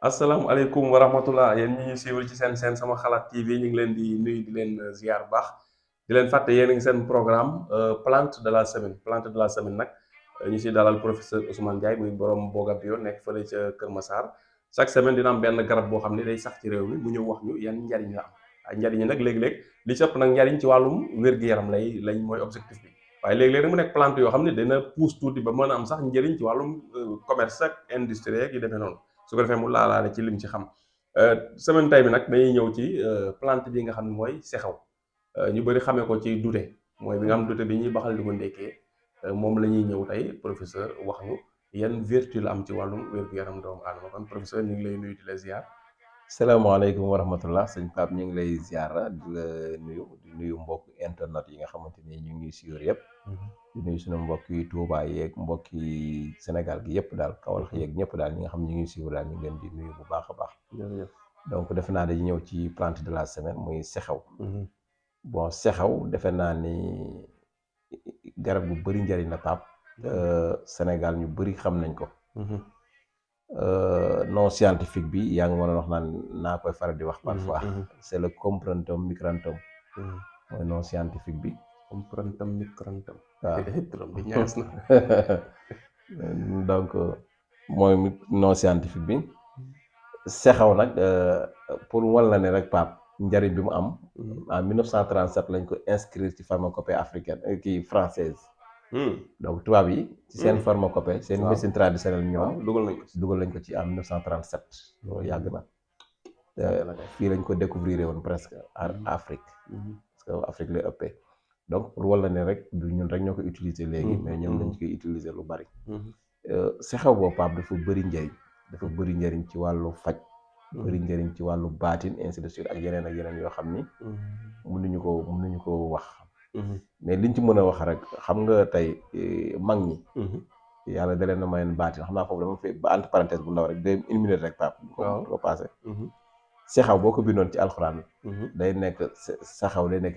asalaamaaleykum wa rahmatullah yéen ñi ñuy suivre ci seen sama xalaat TV ñu ngi leen di nuyu di leen ziar bu baax di leen fàtte yéen a ngi seen programme plante de la semaine plante de la semaine nag ñu si dalal professeur Ousmane Ndiaye muy borom Boga Bio nekk fële ca Kër Massar chaque semaine dina am benn garab boo xam ne day sax ci réew mi mu ñëw wax ñu yan njariñ la am ay njariñ yi nag léeg-léeg li ci ëpp nag njariñ ci wàllum wér-gu-yaram lañ mooy objectif bi waaye léeg-léeg nag mu nekk plante yoo xam ne dina pousse tuuti ba mën a am sax njëriñ ci wàllum commerce ak industrie ak yu demee noonu su ko defee mu laalaale ci lim ci xam semaine tay bi nag dañuy ñëw ci plante bi nga xam ne mooy sexaw ñu bëri xamee ko ci dute mooy bi nga xam dute bi ñuy baxal di ko ndekkee moom la ñuy ñëw tey professeur wax ñu yan vertu la am ci wàllum wér-gu-yaram doomu aadama kon professeur ñu ngi lay nuyu di la ziar. salaamaaleykum wa rahmatullah sëñ Pape ñu ngi lay ziar di la nuyu mbokk internet yi nga xamante ni ñu ngi suivre yëpp. di nuyu suñu mbokk yi Touba yeeg mbokk yi Sénégal gi yëpp daal Kaolack yeeg ñëpp daal ñi nga xam ñu ngi suivre daal ñu ngi leen di nuyu bu baax a baax. donc defe naa dañuy ñëw ci plante de la semaine muy sexaw. bon sexaw defe naa ni garab bu bëri njëriñ la Pape. Sénégal ñu bëri xam nañ ko. Non scientifique bi yaa ngi mën a wax naan naa koy faral di wax parfois. c'est le Combrantum micranthum. mooy non scientifique bi. Combrantum micranthum. waaw turam bi ñaas na. donc mooy non scientifique bi. sexaw nag pour wal la ne rek Pape njëriñ bi mu am. en 1937 lañ ko inscrire ci pharmacopée africaine kii française. donc tubaab yi ci seen pharmacopée seen médecine traditionnelle ñoom dugal nañ ko ci en 1937 loolu yàgg na fii lañ ko découvrir woon presque en Afrique parce que Afrique lay ëppee donc pour wala ne rek du ñun rek ñoo ko utiliser léegi mais ñoom lañ koy utiliser lu bari sexew boobu Pape dafa bëri njëriñ ci wàllu faj bëri njëriñ ci wàllu baatin ainsi de suite ak yeneen yoo xam ni mënuñu ko wax mais liñ ci mën a wax rek xam nga tey mag ñi yàlla da leen na mayoon baatin xam naa foofu dama fi ba entre parenthèse bu ndaw rek de une minute rek Pape ko passé sexaw boo ko bindoon ci alxuraan day nekk sexaw day nekk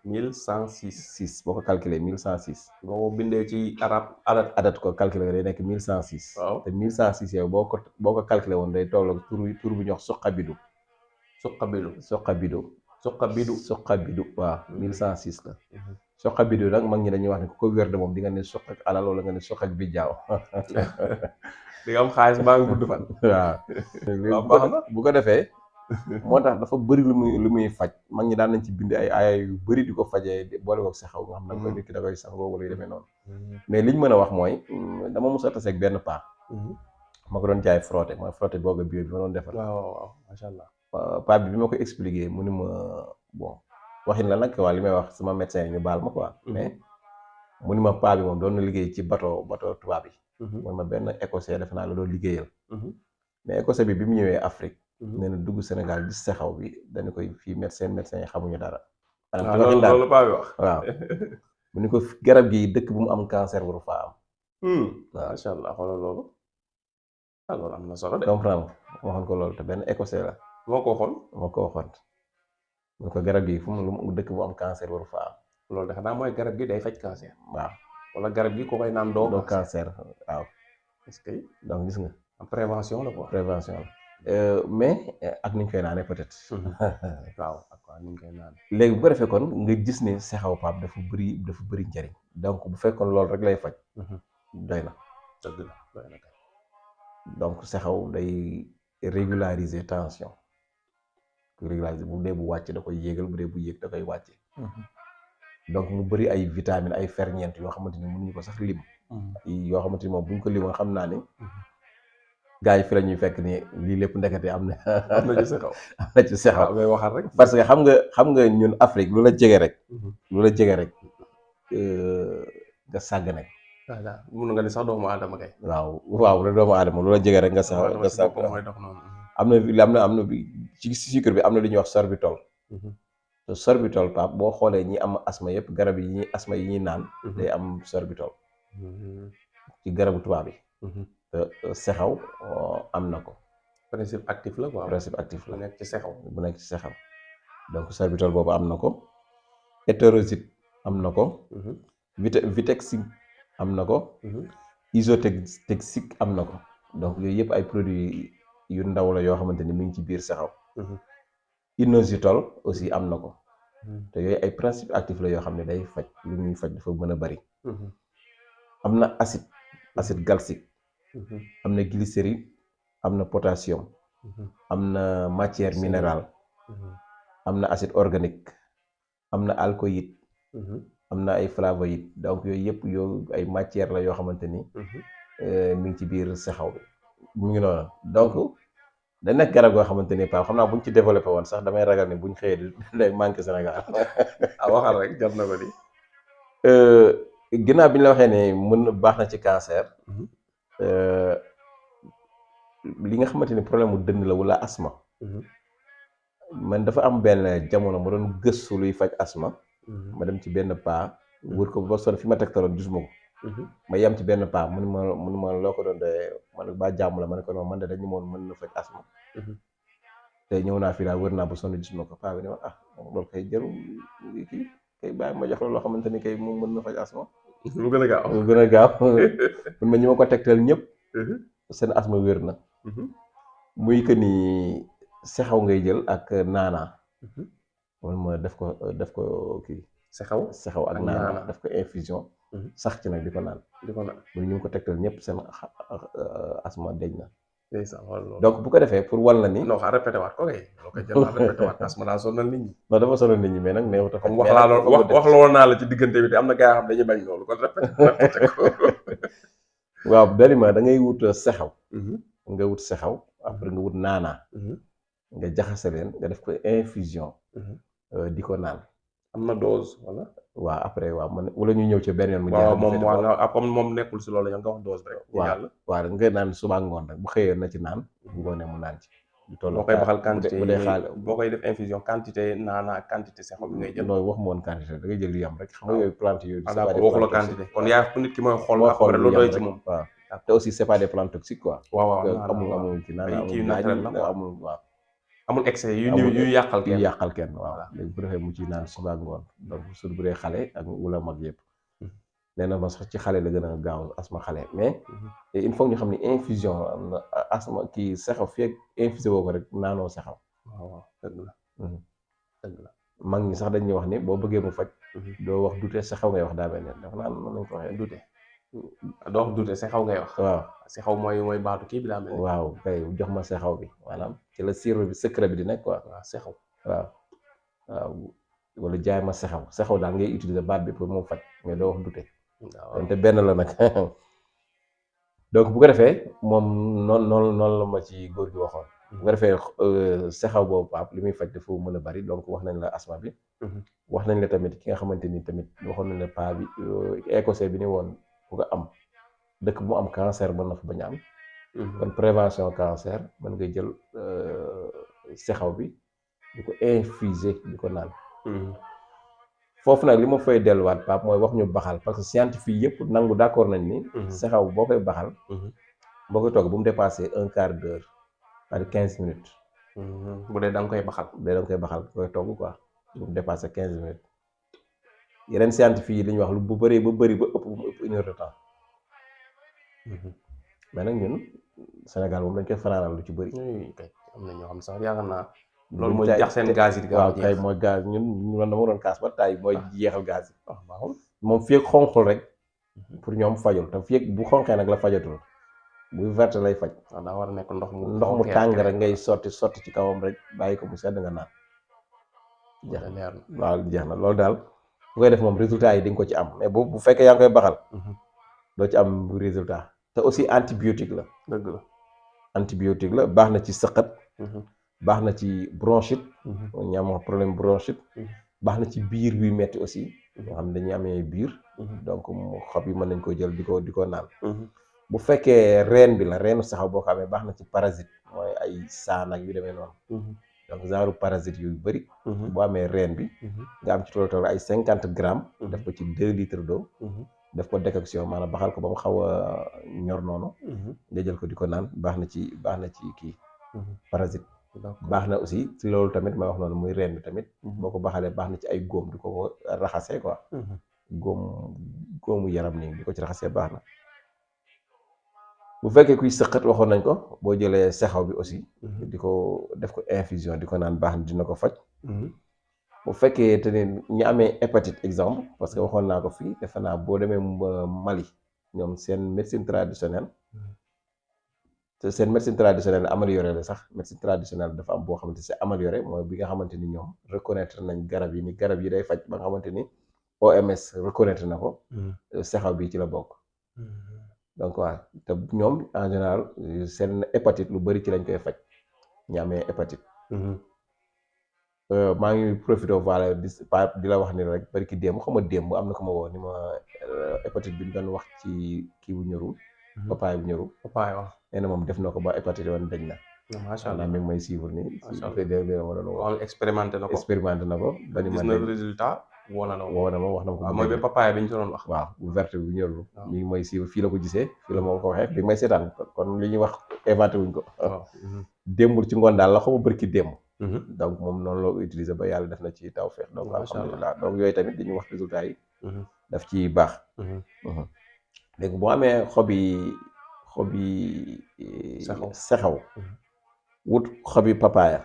1106 boo ko calculé 1106 boo ko bindee ci arab adat ko calculé day nekk 1106 waaw te 1106 yow boo ko calculé woon day toll ak tur bu ñuy wax Soqabidu waaw 1106 la. Soqabidu nag mag ñi dañuy wax ne ku ko wér de moom di nga ne soq ak alal wala nga ne soq ak bijaaw. di nga am xaalis baa ngi gudd fan. waaw bu ko defee moo tax dafa bëri lu muy faj mag ñi daan nañ ci bind ay aaya yu bëri di ko fajee boole ko sexaw nga xam ne ko nit ki da koy sangoo wala yu demee noonu. mais liñ mën a wax mooy dama mos a tase ak benn paa. ma ko doon jaay frotté mooy frotté Boga Bio bi ma doon defal. waaw macha allah. paa bi ma ko expliqué mu ni ma bon waxin la nag waa li may wax sama médecin yi ñu baal ma quoi mais mu ni ma paa bi moom doon na liggéey ci bateau tubaab yi. mooy ma benn écossais defe naa la doon liggéeyal. mais écossais bi mu ñëwee Afrique. nee na dugg Sénégal gis sexaw bi dañu koy fii médecin yi xamuñu dara. maanaam loolu paa bi wax. waaw mu ni ko garab gi dëkk bu mu am cancer waru faa am. waaw macha allah xoolal loolu. loolu am na solo de. comprendre waxoon ko loolu te benn écossais la. moo ko waxoon. mu ko garab gi fu mu dëkk bu am cancer waru faa am. loolu de xanaa mooy garab gi day faj cancer. waaw wala garab gi ko koy naan doo cancer waaw. est-ce que donc gis nga. prévention la quoi. prévention la mais ak ni ñu koy naanee peut-être. waaw ak ni ñu koy naanee. léegi bu ko defee kon nga gis ne sexaw Pape dafa bëri njariñ. donc bu fekkoon loolu rek lay faj. doy na. dëgg la doy na kay. donc sexaw day régulariser tension. bu dee bu wàcc da koy yéegal bu dee bu yéeg da koy wàcce. donc mu bëri ay vitamines ay ferñeent yoo xamante ni mënuñu ko sax lim. yoo xamante ni moom bu ñu ko limoon xam naa ni. gars yi fi la ñuy fekk ni lii lépp ndekete am na. am na ci sexaw. am na ci sexaw ngay waxal rek. parce que xam nga ñun Afrique lu la jege rek. nga sàggane. voilà mun nga ni sax doomu aadama kay. waaw la doomu aadama lu la jege rek nga sàggane. am na ci sucre bi am na lu ñuy wax sorbitol. te sorbitol Pape boo xoolee ñi am asma yëpp garab yi ñuy asma yi ñuy naan. day am sorbitol. ci garabu tubaab yi. te sexaw am na ko. principe actif la quoi. principe actif la bu nekk ci sexaw. donc sorbitol boobu am na ko. hétérosite am na ko. vitexine am na ko. isotexique am na ko. donc yooyu yëpp ay produits yu ndaw la yoo xamante ni mi ngi ci biir saxaw. inositol aussi am na ko. te yooyu ay principe actif la yoo xam ne day faj lu ñuy faj dafa mën a bari. am na acide galsique. am na glycérine am na potassium. am na matière minérale. am na acide organique. am na alcoïde. am na ay flavoïde donc yooyu yëpp ay matière la yoo xamante ni. mi ngi ci biir saxaw bi mu ngi noonu donc da nekk garab goo xamante ni Pape xam naa buñ ci développé woon sax damay ragal ni buñ xëyee day manqué Sénégal. waxal rek jot na ko di. ginnaaw bi ñu la waxee ne baax na ci cancer. li nga xamante ni problème mu dënn la wala asma. man dafa am benn jamono ma doon gëstu luy faj asma. ma dem ci benn paa wër ko ba sonn fi ma tegtaloon gisuma ko. ma yem ci benn paa mu ne ma loo ko doon de man ba jàmm la ma ne ko non man de dañu moon mën na faj asma. te ñëw naa fii daal wër naa ba sonn gisuma ko paa bi ne ma loolu kay jarul kii kay bàyyi ma jox la loo xamante ni kay moom mën na faj asma. mu gën a gaaw mu gën a gaaw man ma ñi ma ko tegtal ñëpp. seen asma wér na. muy que ni sexaw ngay jël ak naanaa. man ma def ko kii. sexaw ak naanaa def ko infusion. sax ci nag di ko naan. mu ñu ko tegtal ñëpp seen asma deñ na. donc bu ko defee pour wal na ni. non xaa répété waat ko kay. loo koy jël répété waat asma daa sonal nit ñi. non dafa sonal nit ñi mais nag néew. comme wax la woon naa la ci diggante bi te am na gaa yoo xam dañuy bañ loolu kon répété ko. waaw dalima da ngay wut sexaw. nga wut sexaw après nga wut naanaa. nga jaxase leen nga def ko infusion. di ko naan. am na dose wala. waaw après waaw man wala ñu ñëw ci benn yoon. mu waaw moom nekkul si loolu nga wax dose bi rek. waaw nga naan suba ngoon rek bu xëyee na ci naan. bu ngoonee mu naan ci. boo koy baxal quantité bu dee xaal boo koy def infusion quantité naanaa quantité sexaw bi ngay jël. non wax ma woon quantité da ngay jël lu yam rek. xam nga yooyu plante yooyu. waxu la quantité kon yaa nit ki mooy xool. après lu doy ci moom. waaw te aussi c'est pas des plantes toxiques quoi. waaw amul ci naan amul waaw. amul excès yu yàqal kenn. yu yàqal kenn waaw. léegi bu defee mu ciy naan suba ngoon donc su bu dee xale ak wala mag yëpp. nee na ma sax ci xale la gën a gaaw asma xale mais. il faut ñu xam ni infusion am na asma kii sexaw fii ak infusé woo ko rek naanoo sexaw. waaw dëgg la. dëgg la mag ñi sax dañuy wax ni boo bëggee mu faj. doo wax dute sexaw ngay wax daa mel ne dafa naan mën nañ ko waxee dute. doo wax dute sexaw ngay wax. waaw sexaw mooy baatu kii bi daa mel. waaw kay jox ma sexaw bi maanaam ci la sirop bi secret bi di nekk quoi. waaw sexaw. waaw wala jaay ma sexaw daal ngay utiliser baat bi pour mu faj mais doo wax dute. waaw te benn la nag. donc bu ko defee moom noonu la ma ci góor gi waxoon. bu ko defee sexaw boobu Pape li muy faj dafa mën a bari donc wax nañ la asma bi. wax nañ la tamit ki nga xamante ni tamit waxoon nañ la paa bi écossais bi ni woon bu ko am dëkk bu am cancer mën na fa bañ a am. kon prévention cancer mën nga jël sexaw bi di ko infuser di ko naan. foofu nag li ma fay delluwaat Pape mooy wax ñu baxal parce que scientifique yëpp nangu d'accord nañ ni. sexaw boo koy baxal. boo koy togg bu mu dépassé un quart d'heure par 15 minutes. bu dee da nga koy baxal. bu dee da nga koy baxal koy togg quoi bu mu dépassé 15 minutes. yeneen scientifique yi li ñuy wax lu bu bëree ba bëri ba ëpp bu mu ëpp 1 heure de temps. mais nag ñun Sénégal moom dañ koy fanaanal lu ci bëri. kay am na ñoo xam sax yaakaar naa. loolu mooy jax seen gaz yi. waaw kay mooy gaz ñun man dama doon kaas ba taay mooy jeexal gaz yi. waaw moom fii ak xonqul rek. pour ñoom fajul te fii ak bu xonqee nag la fajatul bu verte lay faj. waaw daa war a nekk ndox mu tàng rek ngay sotti ci kawam rek bàyyi ko mu sedd nga naan. jeex na waaw jeex na loolu daal bu koy def moom résultat yi di nga ko ci am mais bu fekkee yaa ngi koy baxal. doo ci am résultat. te aussi antibiotique la. dëgg la antibiotique la baax na ci sëqat. baax na ci bronchite. ñi am problème bronchite. baax na ci biir buy metti aussi. nga xam ne dañuy amee biir. donc xob yi mën nañ ko jël di ko naan. bu fekkee reen bi la reenu saxaw boo ko amee baax na ci parasite mooy ay saan ak yu demee noonu. donc genre parasite yu bëri. boo amee reen bi. nga am ci tool ay 50 grammes. def ko ci 2 litres d'eau. def ko décoction maanaam baxal ko ba mu xaw a ñor noonu. nga jël ko di ko naan baax na ci kii. parasite. baax na aussi ci loolu tamit may wax noonu muy reen bi tamit. boo ko baxalee baax na ci ay góom di ko raxasee quoi. góomu yaram nii di ko ci raxasee baax na. bu fekkee kuy sëqat waxoon nañ ko boo jëlee sexaw bi aussi di ko def ko infusion di ko naan baax na dina ko faj. bu fekkee te ne ñu amee hépatite exemple parce que waxoon naa ko fii defe naa boo demee Mali ñoom seen médecine traditionnelle te seen médecine traditionnelle amélioré la sax médecine traditionnelle dafa am boo xamante c'est amélioré mooy bi nga xamante ni ñoom reconnaître nañ garab yi ni garab yi day faj ba nga xamante ni OMS reconnaître na ko. sexaw bi ci la bokk. donc waaw te ñoom en général seen hépatite lu bari ci lañ koy faj ñu amee hépatite. maa ngi profité voilà di la wax ni rek bari ki démb xam nga démb am na ko ma woo ni ma hépatite bi ñu doon wax ci kii bu ñorul. papaay bu ñorul. papaay waaw. nee na moom def na ko ba hépatite woon dañ na. macha allah mi ngi may suivre nii. macha allah ma doon wax expérimenté na ko. expérimenté na ko. ba ni ma gis na résultat woo na ma wax na ma ko. waaw mooy ba papaay bi ñu ci doon wax. waaw bu verte bu ñorul. mi ngi may suivre fii la ko gisee fii la ma ko waxee bi may seetaan kon li ñuy wax inventé wuñ ko. démbul ci ngoon daal la xaw ma bari ki démb. donc moom noonu loo utiliser ba yàlla def na ci tawfeex. donc alhamdulilah donc yooyu tamit dañuy wax résultat yi. daf ci baax. léegi boo amee xobi sexaw wut xobi papaaya.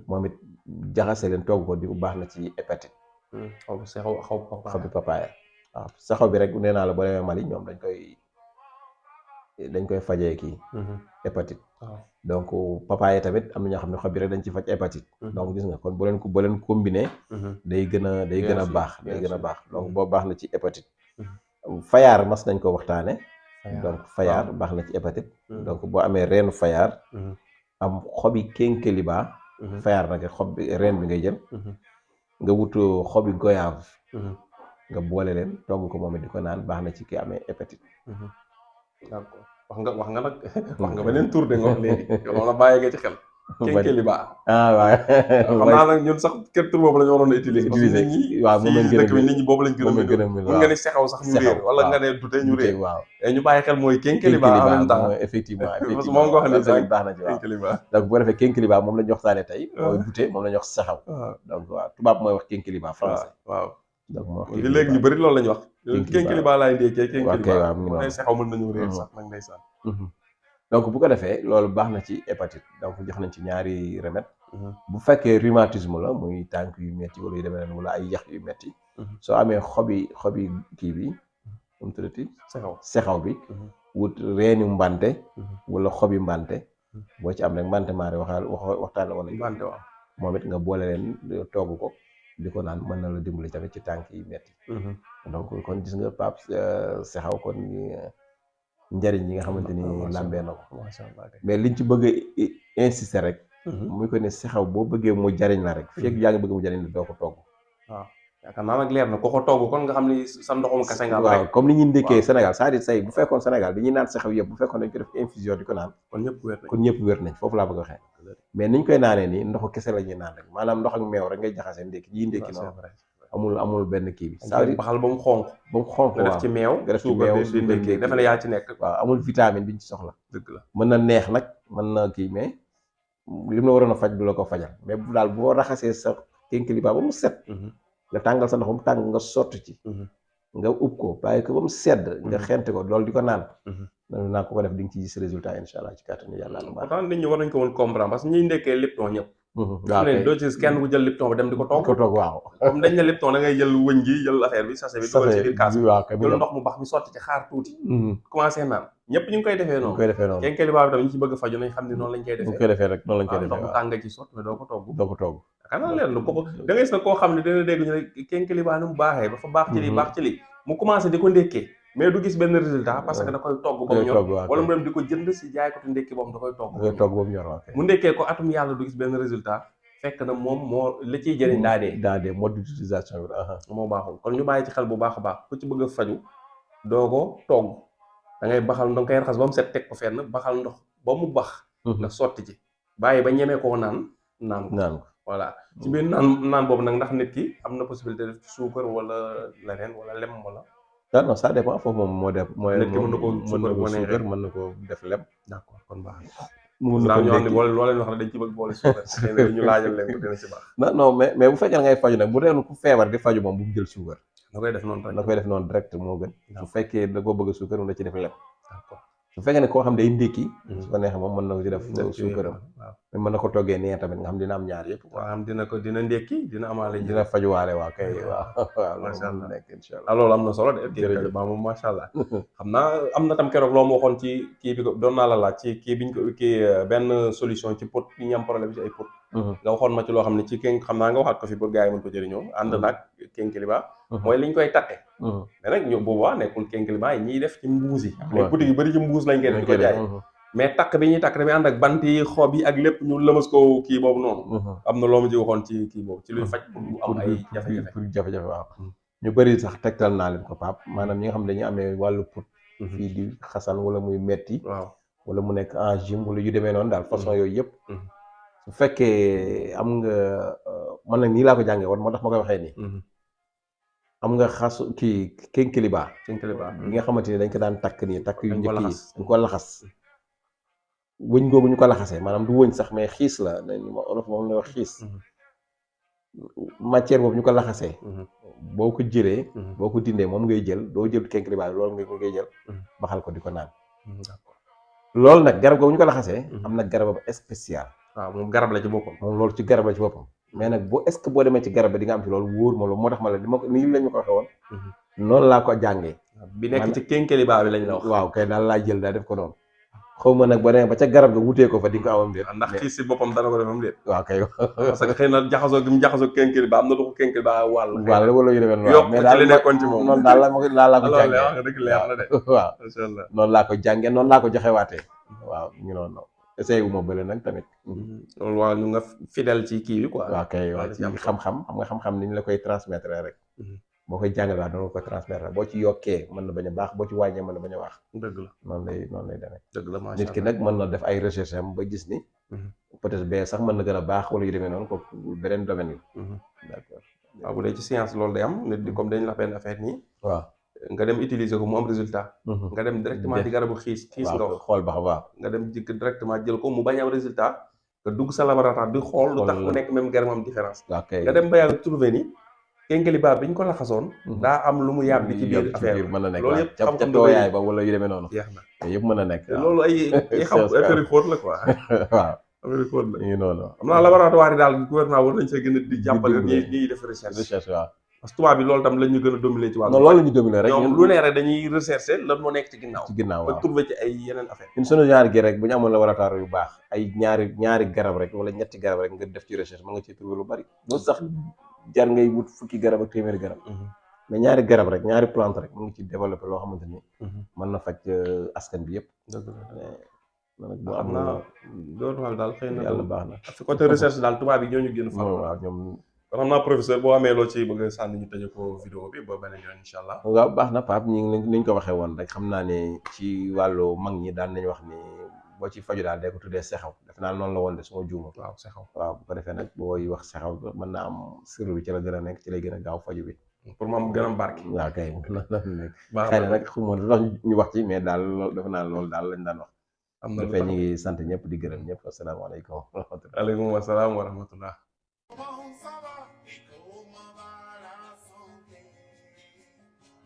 moom it jaxase leen togg ko di baax na ci hépatite. xobi papaaya waaw sexaw bi rek nee naa la boo demee Mali ñoom dañ koy fajee kii. hépatite. donc papaye tamit am na ñoo xam ne xob bi rek dañ ci faj hépatite. donc gis nga kon boo leen combiné. day gën a baax day gën a baax donc boo baax na ci hépatite. fayaar mas nañ ko waxtaane donc fayaar baax na ci hépatite. donc boo amee reenu fayaar. am xobi kénkeliba. fayaar nag xob bi reen bi ngay jël. nga wut xobi goyave. nga boole leen togg ko moom it di ko naan baax na ci ki amee hépatite. d'accord wax nga nag wax nga beneen tour de nga wax léegi yow la bàyyi nga ci xel. kénkeliba. waaw. xam naa nag ñun sax kër tur boobu la ñu waroon a utiliser. parce que nit ñi waaw moom lañ gën a dëkk bi nit ñi boobu lañ gën a mën nga ni sexaw sax ñu réer wala nga ne dute ñu réer. waaw ñu bàyyi xel mooy kénkeliba en même temps. effectivement parce que moom nga wax ne sax baax na ci waaw kénkeliba. donc boo defee kénkeliba moom la ñu waxtaanee tey. mooy dute moom la ñu wax sexaw. donc waaw tubaab mooy wax kénkeliba français. waaw donc moo wax léegi ñu bëri loolu la ñu wax. kénkeliba laay ndékkee kénkeliba. waaw mu ngi sexaw mën nañu réer sax nag ndeysaan. donc bu ko defee loolu baax na ci hépatite donc jox nañ ci ñaari remède. bu fekkee rhumatisme la muy tànk yu metti wala yu demee noonu wala ay yax yu metti soo amee xobi kii bi mu tuddati sexaw bi wut reeni mbante wala xobi mbante boo ci am rek mbante maare waxtaan la wala mbante waaw moom it nga boole leen togg ko di ko naan mën na la dimbali tamit ci tànk yi metti donc kon gis nga Pape sexaw kon njariñ yi nga xamante ni làmbee na ko mais liñ ci bëgg a insister rek muy ko ne sexaw boo bëggee mu jariñ la rek fekk yaa ngi bëgg mu jariñ la doo ko togg. waaw yaakaar naa nag leer na ko ko togg kon nga xam ni sa ndoxum kese nga am waaw comme ni ñuy ndékkee Sénégal c'est-à-dire say bu fekkoon Sénégal dañuy naan sexaw yëpp bu fekkoon dañ ko def infusion di ko naan kon ñëpp wér nañ foofu laa bëgg a waxee mais niñ koy naanee nii ndoxu kese la ñuy naan rek maanaam ndox ak meew rek ngay jaxasee ndékki ñiy ndékki noonu amul benn kii bi c'est-à-dire baxal ba mu xonq nga def ci meew nga def ci meew di ndékkee defe na yaa ci nekk waaw amul vitamine bi ñu ci soxla dëgg la mën na neex nag mën na kii mais li mu la waroon a faj du la ko fajal mais bu daal boo raxasee sa kénkeliba ba mu set nga tàngal sa ndox ba mu tàng nga sotti ci nga ub ko bàyyi ko ba mu sedd nga xente ko loolu di ko naan naa ko def di nga ci gis résultat insha allah ci kàttanu yàlla pourtant nit ñi war nañ ko woon comprendre parce que ñuy ndekkee Lipton ñëpp waaw ne doo ci kenn ku jël Lipton ba dem di ko togg waaw comme dañ ne Lipton da ngay jël wëñ gi jël affaire bi sachet bi dugal ci biir kaas jël ndox mu bax mi sotti ci xaar tuuti commencé naan ñëpp ñu ngi koy defee noonu kénkeliba bi tam ñu ci bëgg faju nañ xam ne noonu lañ koy defee rek noonu lañ koy defee ndox mu tàng ci sotti mais doo ko togg xanaa leer na ko da ngay gis na koo xam ne dana dégg ñu ne kénkeliba ni mu baaxee ba fa baax ci lii baax ci lii mu commencé di ko ndékkee mais du gis benn résultat parce que da koy togg ba mu ñor wala mu dem di ko jënd si jaay ko te ndékki boobu da koy togg ba mu ñor mu ndékkee ko atum yàlla du gis benn résultat fekk na moom moo la ciy jëriñ daa dee mode d'utilisation bi moo baaxul kon ñu bàyyi ci xel bu baax a baax ku ci bëgg a faju doo ko togg da ngay baxal da nga koy raxas ba mu set teg ko fenn baxal ndox ba mu bax nga sotti ci bàyyi ba ñemee koo naan ko voilà ci biir naan boobu nag ndax nit ki am na possibilité def ci suukar wala leneen wala lem wala non ça dépend foofu moom moo def mooy nit ki mën na ko suukar mën na ko def lem d'accord kon baax na ñoo xam ne loo leen wax ne dañ ci bëgg boole suukar ñu laajal leen ko dina ci baax non mais bu fekkee ngay faju nag bu dee ku feebar di faju moom bu mu jël suukar na koy def noonu rek. na koy def noonu direct moo gën. su fekkee da koo bëgg a suukar na ci def lem. d'accord su fekkee ne koo xam day ndékki. su ko neexee moom mën na ko ci def ci suukaram. waaw mais mën na ko toggee nee tamit nga xam dina am ñaar yëpp. waaw am dina ndékki dina amaale dina fajuwaale waa kay waaw. waaw macha loolu allah nekk incha allah. loolu am na solo de. jërëjëf ba moom macha allah. xam naa am na tam keroog loo ma waxoon ci kii bi ko doon naa la laaj ci kii biñ ko kii benn solution ci pot yi ñu am problème ci ay pot. nga waxoon ma ci loo xam ne ci xam naa nga waxaat ko fi pour gars yi mën ko jëriñoo. ànd naag kénkiliba. mooy liñ koy takke. mais nag ñoom boobaa nekkul kénkiliba yi ñiy def ci mbuus yi. waaw boutique yu bëri ci mbuus lañ koy def di ko jaay. mais takk bi ñuy takk dafay ànd ak bant yi xob yi ak lépp ñu lëmas ko kii boobu noonu. am na loo ma ci waxoon ci kii boobu ci luy faj pour mu am ay jafe-jafe. pour jafe-jafe waaw. ñu bëri sax tegtal naa leen ko Pape maanaam ñi nga xam ne dañuy amee wàllu put. fii di xasan wala muy metti waaw wala mu nekk angine wala yu demee noonu daal façon yooyu yëpp. su fekkee am nga man nag nii laa ko jàngee woon moo tax ma koy waxee nii. am nga xasu kii kénkiliba. bi nga xamante ni dañ ko daan takk nii takk yu njëkk yi dañ ko laxas. wëñ googu ñu ko laxasee maanaam du wëñ sax mais xiis la olof moom la wax xiis. matière boobu ñu ko laxasee. boo ko jëlee. boo ko dindee moom ngay jël doo jël kénkiliba bi loolu ngay jël. baxal ko di ko naan. loolu nag garab googu ñu ko laxasee. am na garabam spécial. waaw moom garab la ci boppam. moom loolu ci garab la ci boppam. mais nag est-ce que boo demee ci garab bi di nga am ci loolu wóor ma loolu moo tax ma la nii lañ ma ko waxee woon. noonu laa ko jàngee. bi nekk ci kénkiliba bi lañ la wax. waaw kay daal laa jël daal def ko noonu. xaw ma nag ba demee ba ca garab ga wutee ko fa di nga ko amam déet. ndax xiis si boppam dana ko defam déet. waaw kay. parce que xëy na jaxasoo gi mu jaxasoo kénkiliba am na lu ko kénkiliba wàll. wala yu demee noonu. yokk ci li nekkoon ci moom noonu daal laa ko jàngee. wax nga dëgg leer na de. waaw macha allah noonu laa ko jàngee noonu laa ko joxewaatee. waaw ñu noonu essayé wu ma bële nag tamit. loolu waaw ñu nga fidèle ci kii bi quoi. waaw kay waaw ci xam-xam xam nga xam-xam ni ñu la koy transmettre rek. boo koy jàngale waaw danga koy transmettre boo ci yokkee mën na bañ a baax boo ci wàññee mën na bañ a baax. dëgg la noonu lay demee. dëgg la macha allah nit ki nag mën na def ay recherche am ba gis ni. peut-être bee sax mën na gën a baax wala yu demee noonu ko beneen domaine la. d'accord waaw bu dee ci science loolu day am nit di comme dañ la benn affaire nii. waaw nga dem utiliser ko mu am résultat. nga dem directement ci garabu xiis nga wax xool ba xam waaw. nga dem jikk directement jël ko mu bañ am résultat nga dugg sa laboratoire di xool lu tax mu nekk même garab am différence. nga dem ba yàlla trouvé ni kénkiliba bi ñu ko laxasoon. daa am lu mu yàbbi ci biir affaire mën na nekk loolu yëpp ca tooyaay ba wala yu demee noonu. jeex na yëpp mën na nekk. loolu ay xam affaire yu xóot la quoi. waaw affaire yu xóot la. ñu noonu. am naa laboratoire yi daal gouvernement war nañ see gën a di jàppale ñuy def recherche. waaw. parce que tubaab bi loolu tam la ñu gën a dominer ci wàllu. non loolu la ñu dominer rek ñoom lu ne rek dañuy rechercher lan moo nekk ci ginnaaw. waaw ba trouver ci ay yeneen affaire. ñun sunu genre gi rek bu ñu amoon laboratoire yu baax ay ñaari garab rek wala ñetti garab rek nga def ci recherche mën nga ciy trouver lu bari. loolu sax jar ngay wut fukki garab ak téeméeri garab. mais ñaari garab rek ñaari plante rek mu ngi ci développer loo xamante ni. mën na faj askan bi yëpp. dëgg la boo am na doon daal xëy na yàlla baax na. parce que côté recherche daal tubaab yi ñoo ñu gën a faral. waaw ñoom. kon xam naa professeur boo amee loo ci bëgg a sànni ñu tëjee ko vidéo bi ba beneen yoon incha allah. waaw baax na Pape ñu ngi ko waxee woon rek xam naa ne ci wàllu mag ñi daan nañu wax ni boo ci faju daal day ko tuddee sexaw def naa noonu la woon de suma juuma. waaw sexaw waaw bu ko defee nag booy wax sexaw mën naa am sirru bi ci la gën a nekk ci lay gën a gaaw faju bi. pour mu am gën a barke. waaw kay nekk. baax xëy na nag xuma lu tax ñu wax ci mais daal loolu defe naa loolu daal lañ daan wax. am na lu ñu ngi sant ñëpp di gërëm ñëpp asalaamaaleykum. waaleykum salaam wa rahmatullah.